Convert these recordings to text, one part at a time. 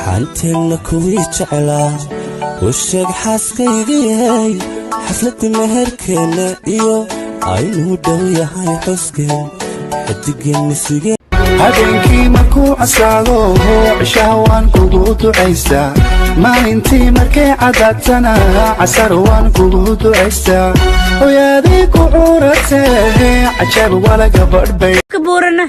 Xanteenna kuwii jeclaa u sheeg, xaaskaygiyey, xafladda meherkeenna iyo aynuu dhow yahay xuskeen, xidigeenna sugeen. Habeenkii markuu casaado, cishaha waan kugu ducaystaa. Maalintii markay cadaadtana, casar waan kugu ducaystaa. Hooyaadii ku curatee, cajab wala gabadhbay. Qofka buurana,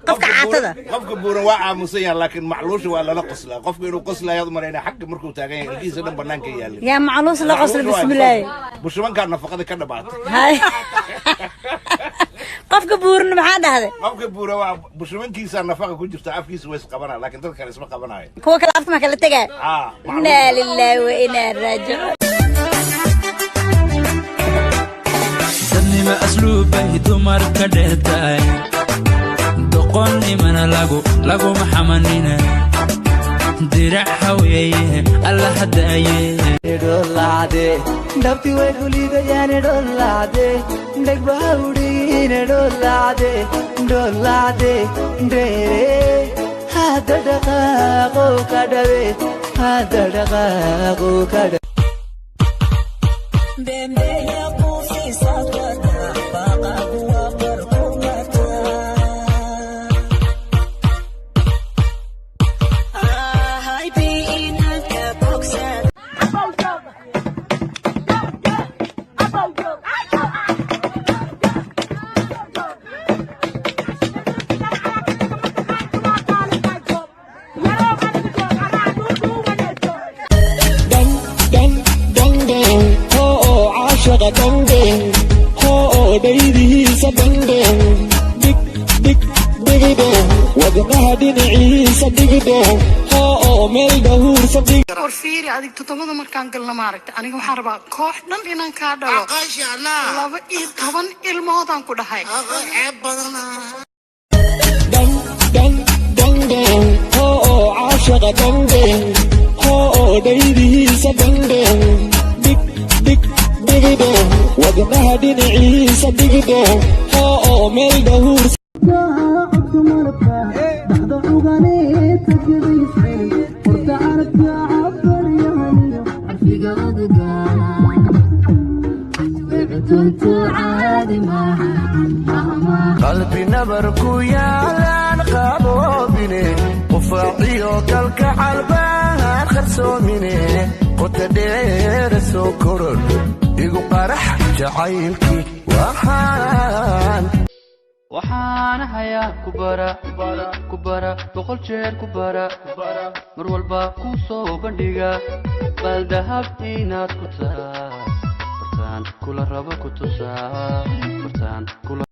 qofka caatada. Qofka buuran waa aamusan yahay, laakiin macluusha waa lala qoslaa. Qofka inuu qoslayaad umarayna xagga markuu taagan yahay, ilkihiisa dhan banaanka yaalin. Yaa macluus la qosla? Bismillaahi. Bushubankaa nafaqada ka dhamaatay. Hay, qofka buurana maxaa dhahday? Qofka buuran waa bushubankiisa nafaqa ku jirta, afkiisa way isqabanaa, laakiin dadka kale isma qabanayo. Kuwa kale afka ma kala tegaa? Ah. Inaa lilaahi wa inaa raajicuun. Dadnima asluubbay dumarka dheertahay, doqonnimana lagu laguma xamanina. Dirac haweeye alla hadaaye. Dhabti way kuliidayaan, dhoolacde dhegbaha udhigiine, dhoolacde dhoolacde dheere. Hadda dhaqaaqo ka dhawe, hadda dhaqaaqo ka dhawe. Caashaqa dhandhen hoo, dhaydihiisa dhandhen, dhig dhig dhigidho, wadnaha dhinaciisa dhigidho hoo, meel dhahuursa dhig. War fiiri, adig 7da markaan galna, maaragta, aniga waxaan rabaa koox dhan inaan kaa dhalo, 12 ilmoodaan ku dhahay. Dhan dhan dhandhen hoo, caashaqa dhandhen hoo, dhaydihiisa dhandhen, dhig dhig dhigidho, wadnaha dhinaciisa dhigidho hoo, meel dhahuursa. Codka malabka dhaxda cuganeeta gadaysay, horta carabka cabaryahaniyo carfiga odaga cuntuntu caadi maaha. Qalbi nabar ku yaalaan qaboobine, qufaaciyo kalkacal baan qarsoomine, qota dheera soo koror igu qarax jacaylkii waxaan. Waxaana hayaa ku bara, ku bara 100 jeer, ku bara mar walba, ku soo bandhiga baaldahab inaad ku taa bartaan kula rabo, ku tusaa bartaan kula.